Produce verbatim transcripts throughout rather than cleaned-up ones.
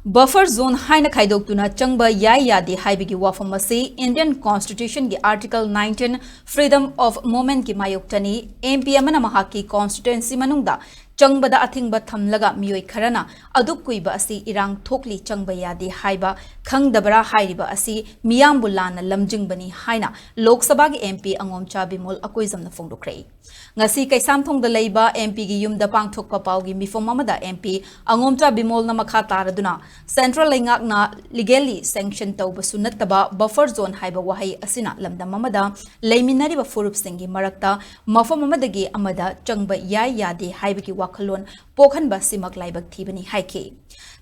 Buffer zone ꯍꯥꯏꯅ ꯈꯥꯏꯗꯣꯛꯇꯨꯅ ꯆꯪꯕ ꯌꯥꯏ ꯌꯥꯗꯦ ꯍꯥꯏꯕꯒꯤ ꯋꯥꯐꯝ ꯑꯁꯤ Indian Constitution ꯒꯤ Article nineteen Freedom of Movement ꯀꯤ ꯃꯥꯌꯣꯛꯇꯅꯤ꯫ M P ꯑꯃꯅ ꯃꯍꯥꯛꯀꯤ constituency ꯃꯅꯨꯡꯗ ꯆꯪꯕꯗ ꯑꯊꯤꯡꯕ ꯊꯝꯂꯒ ꯃꯤꯑꯣꯏ ꯈꯔꯅ ꯑꯗꯨꯛ ꯀꯨꯏꯕ ꯑꯁꯤ ꯏꯔꯥꯡ ꯊꯣꯛꯂꯤ, ꯆꯪꯕ ꯌꯥꯗꯦ ꯍꯥꯏꯕ ꯈꯪꯗꯕꯔꯥ ꯍꯥꯏꯔꯤꯕ ꯑꯁꯤ ꯃꯤꯌꯥꯝꯕꯨ ꯂꯥꯟꯅ ꯂꯝꯖꯤꯡꯕꯅꯤ ꯍꯥꯏꯅ ꯂꯣꯛ ꯁꯚꯥꯒꯤ M P ꯑꯉꯣꯝꯆꯥ ꯕꯤꯃꯣꯜ ꯑꯀꯣꯏꯖꯝꯅ ꯐꯣꯡꯗꯣꯛꯈ꯭ꯔꯦ꯫ ꯉꯁꯤ ꯀꯩꯁꯥꯝꯊꯣꯡꯗ ꯂꯩꯕ M P ꯒꯤ ꯌꯨꯝꯗ ꯄꯥꯡꯊꯣꯛꯄ ꯄꯥꯎꯒꯤ ꯃꯤꯐꯝ ꯑꯃꯗ M P ꯑꯉꯣꯝꯆꯥ ꯕꯤꯃꯣꯜꯅ ꯃꯈꯥ ꯇꯥꯔꯗꯨꯅ Central ꯂꯩꯉꯥꯛꯅ legally sanction ꯇꯧꯕꯁꯨ ꯅꯠꯇꯕ buffer zone ꯍꯥꯏꯕ ꯋꯥꯍꯩ ꯑꯁꯤꯅ ꯂꯝꯗꯝ ꯑꯃꯗ ꯂꯩꯃꯤꯟꯅꯔꯤꯕ ꯐꯨꯔꯨꯞꯁꯤꯡꯒꯤ ꯃꯔꯛꯇ ꯃꯐꯝ ꯑꯃꯗꯒꯤ ꯑꯃꯗ ꯆꯪꯕ ꯌꯥꯏ ꯌꯥꯗꯦ ꯍꯥꯏꯕꯒꯤ ꯋꯥꯈꯜꯂꯣꯟ ꯄꯣꯛꯍꯟꯕ ꯁꯤꯃꯛ ꯂꯥꯏꯕꯛ ꯊꯤꯕꯅꯤ ꯍꯥꯏꯈꯤ꯫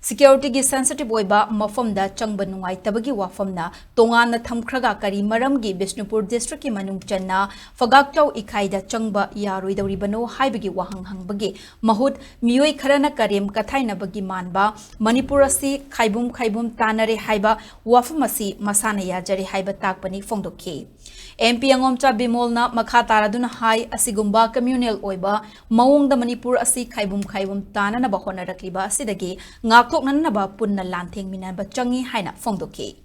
Security ꯒꯤ sensitive ꯑꯣꯏꯕ ꯃꯐꯝꯗ ꯆꯪꯕ ꯅꯨꯡꯉꯥꯏꯇꯕꯒꯤ ꯋꯥꯐꯝꯅ ꯇꯣꯉꯥꯟꯅ ꯊꯝꯈ꯭ꯔꯒ ꯀꯔꯤ ꯃꯔꯝꯒꯤ ꯕꯤꯁꯅꯨꯄꯨꯔ district ꯀꯤ ꯃꯅꯨꯡ ꯆꯟꯅ ꯐꯒꯥꯛꯆꯥꯎ ꯏꯀꯥꯏꯗ ꯆꯪꯕ ꯌꯥꯔꯣꯏꯗꯧꯔꯤꯕꯅꯣ ꯍꯥꯏꯕꯒꯤ ꯋꯥꯍꯪ ꯍꯪꯕꯒꯤ ꯃꯍꯨꯠ ꯃꯤꯑꯣꯏ ꯈꯔꯅ ꯀꯔꯦꯝ ꯀꯊꯥꯏꯅꯕꯒꯤ ꯃꯥꯟꯕ ꯃꯅꯤꯄꯨꯔ ꯑꯁꯤ ꯈꯥꯏꯕꯨꯝ ꯈꯥꯏꯕꯨꯝ ꯇꯥꯅꯔꯦ ꯍꯥꯏꯕ ꯋꯥꯐꯝ ꯑꯁꯤ ꯃꯁꯥꯅ ꯌꯥꯖꯔꯦ ꯍꯥꯏꯕ ꯇꯥꯛꯄꯅꯤ ꯐꯣꯡꯗꯣꯛꯈꯤ꯫ M P ꯑꯉꯣꯝꯆꯥ ꯕꯤꯃꯣꯜꯅ ꯃꯈꯥ ꯇꯥꯔꯗꯨꯅ ꯍꯥꯏ, ꯑꯁꯤꯒꯨꯝꯕ communal ꯑꯣꯏꯕ ꯃꯑꯣꯡꯗ ꯃꯅꯤꯄꯨꯔ ꯑꯁꯤ ꯈꯥꯏꯕꯨꯝ ꯈꯥꯏꯕꯨꯝ ꯇꯥꯅꯅꯕ ꯍꯣꯠꯅꯔꯛꯂꯤꯕ ꯑꯁꯤꯗꯒꯤ ꯉꯥꯛꯊꯣꯛꯅꯅꯕ ꯄꯨꯟꯅ ꯂꯥꯟꯊꯦꯡꯃꯤꯟꯅꯕ ꯆꯪꯏ ꯍꯥꯏꯅ ꯐꯣꯡꯗꯣꯛꯈꯤ꯫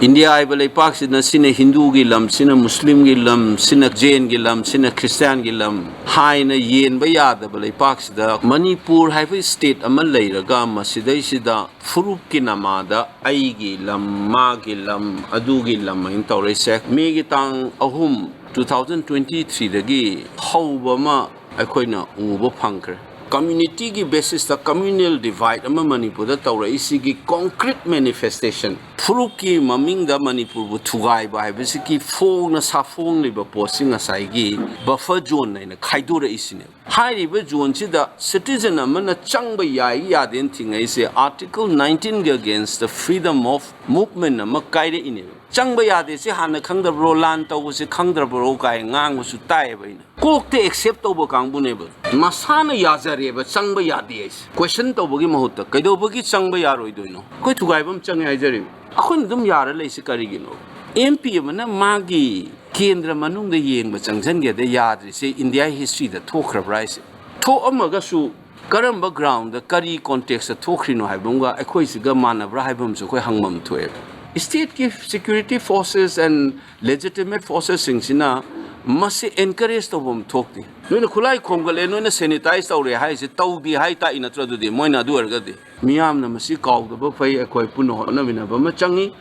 ꯏꯟꯗꯤꯌꯥ ꯍꯥꯏꯕ ꯂꯩꯄꯥꯛꯁꯤꯗ ꯁꯤꯅ ꯍꯤꯟꯗꯨꯒꯤ ꯂꯝ, ꯁꯤꯅ ꯃꯨꯁꯂꯤꯝꯒꯤ ꯂꯝ, ꯁꯤꯅ ꯖꯦꯟꯒꯤ ꯂꯝ, ꯁꯤꯅ ꯈ꯭ꯔꯤꯁꯇꯤꯌꯥꯟꯒꯤ ꯂꯝ ꯍꯥꯏꯅ ꯌꯦꯟꯕ ꯌꯥꯗꯕ ꯂꯩꯄꯥꯛꯁꯤꯗ ꯃꯅꯤꯄꯨꯔ ꯍꯥꯏꯕ state ꯑꯃ ꯂꯩꯔꯒ ꯃꯁꯤꯗꯩꯁꯤꯗ ꯐꯨꯔꯨꯞꯀꯤ ꯅꯃꯥꯗ ꯑꯩꯒꯤ ꯂꯝ, ꯃꯥꯒꯤ ꯂꯝ, ꯑꯗꯨꯒꯤ ꯂꯝ ꯍꯥꯏꯅ ꯇꯧꯔꯛꯏꯁꯦ꯫ ꯃꯦꯒꯤ ꯇꯥꯡ ꯑꯍꯨꯝ, two thousand twenty threeꯗꯒꯤ ꯍꯧꯕ ꯑꯃ ꯑꯩꯈꯣꯏꯅ ꯎꯕ ꯐꯪꯈ꯭ꯔꯦ꯫ Communityꯒꯤ basisꯇ communal divide ꯑꯃ ꯃꯅꯤꯄꯨꯔꯗ ꯇꯧꯔꯛꯏꯁꯤꯒꯤ concrete manifestation, ꯐꯨꯔꯨꯞꯀꯤ ꯃꯃꯤꯡꯗ ꯃꯅꯤꯄꯨꯔꯕꯨ ꯊꯨꯒꯥꯏꯕ ꯍꯥꯏꯕꯁꯤꯒꯤ ꯐꯣꯡꯅ ꯁꯥꯐꯣꯡꯂꯤꯕ ꯄꯣꯠꯁꯤ ꯉꯁꯥꯏꯒꯤ buffer zone ꯍꯥꯏꯅ ꯈꯥꯏꯗꯣꯔꯛꯏꯁꯤꯅꯦꯕ꯫ ꯍꯥꯏꯔꯤꯕ zoneꯁꯤꯗ citizen ꯑꯃꯅ ꯆꯪꯕ ꯌꯥꯏ ꯌꯥꯗꯦꯅ ꯊꯤꯡꯉꯛꯏꯁꯦ Article nineteenꯒꯤ againstꯇ freedom of movement ꯑꯃ ꯀꯥꯏꯔꯛꯏꯅꯦꯕ꯫ ꯆꯪꯕ ꯌꯥꯗꯦ ꯁꯤ ꯍꯥꯟꯅ ꯈꯪꯗꯕ꯭ꯔꯣ, ꯂꯥꯟ ꯇꯧꯕꯁꯤ ꯈꯪꯗ꯭ꯔꯕ꯭ꯔꯣ ꯀꯥꯏ ꯉꯥꯡꯕꯁꯨ ꯇꯥꯏꯌꯦꯕ ꯑꯩꯅ꯫ ꯀꯣꯛꯇ accept ꯇꯧꯕ ꯀꯥꯡꯕꯨꯅꯦꯕ꯫ ꯃꯁꯥꯅ ꯌꯥꯖꯔꯦꯕ ꯆꯪꯕ ꯌꯥꯗꯦ ꯍꯥꯏꯁꯦ꯫ Question ꯇꯧꯕꯒꯤ ꯃꯍꯨꯠꯇ ꯀꯩꯗꯧꯕꯒꯤ ꯆꯪꯕ ꯌꯥꯔꯣꯏꯗꯣꯏꯅꯣ? ꯑꯩꯈꯣꯏ ꯊꯨꯒꯥꯏꯕ ꯑꯃ ꯆꯪꯉꯦ ꯍꯥꯏꯖꯔꯤꯕ꯫ ꯑꯩꯈꯣꯏꯅ ꯑꯗꯨꯝ ꯌꯥꯔ ꯂꯩꯁꯤ ꯀꯔꯤꯒꯤꯅꯣ? M P ꯑꯃꯅ ꯃꯥꯒꯤ ꯀꯦꯟꯗ꯭ꯔ ꯃꯅꯨꯡꯗ ꯌꯦꯡꯕ ꯆꯪꯁꯤꯟꯒꯦꯗ ꯌꯥꯗ꯭ꯔꯤꯁꯦ India historyꯗ ꯊꯣꯛꯈ꯭ꯔꯕ꯭ꯔꯥ ꯍꯥꯏꯁꯦ? ꯊꯣꯛꯑꯝꯃꯒꯁꯨ ꯀꯔꯝꯕ ꯒ꯭ꯔꯥꯎꯟꯗ ꯀꯔꯤ ꯀꯣꯟꯇꯦꯛꯁꯇ ꯊꯣꯛꯈ꯭ꯔꯤꯅꯣ ꯍꯥꯏꯕ ꯑꯃꯒ ꯑꯩꯈꯣꯏꯁꯤꯒ ꯃꯥꯟꯅꯕ꯭ꯔꯥ ꯍꯥꯏꯕ ꯑꯃꯁꯨ ꯑꯩꯈꯣꯏ ꯍꯪꯐꯝ ꯊꯣꯛꯑꯦꯕ꯫ ꯁ꯭ꯇꯦꯠꯀꯤ ꯁꯦꯀ꯭ꯌꯨꯔꯤꯇꯤ ꯐꯣꯔꯁꯦꯁ ꯑꯦꯟ ꯂꯦꯖꯤꯇꯤꯃꯦꯠ ꯐꯣꯔꯁꯦꯁꯁꯤꯡꯁꯤꯅ ꯃꯁꯤ ꯑꯦꯟꯀꯔꯦꯖ ꯇꯧꯐꯝ ꯊꯣꯛꯇꯦ꯫ ꯅꯣꯏꯅ ꯈꯨꯠꯂꯥꯏ ꯈꯣꯝꯒꯠꯂꯦ, ꯅꯣꯏꯅ ꯁꯦꯅꯤꯇꯥꯏꯁ ꯇꯧꯔꯦ ꯍꯥꯏꯁꯦ ꯇꯧꯗꯦ ꯍꯥꯏ ꯇꯥꯛꯏ ꯅꯠꯇ꯭ꯔꯣ? ꯑꯗꯨꯗꯤ ꯃꯣꯏꯅ ꯑꯗꯨ ꯑꯣꯏꯔꯒꯗꯤ ꯃꯤꯌꯥꯝꯅ ꯃꯁꯤ ꯀꯥꯎꯗꯕ ꯐꯩ, ꯑꯩꯈꯣꯏ ꯄꯨꯟꯅ ꯍꯣꯠꯅꯃꯤꯟꯅꯕ ꯑꯃ ꯆꯪꯉꯤ꯫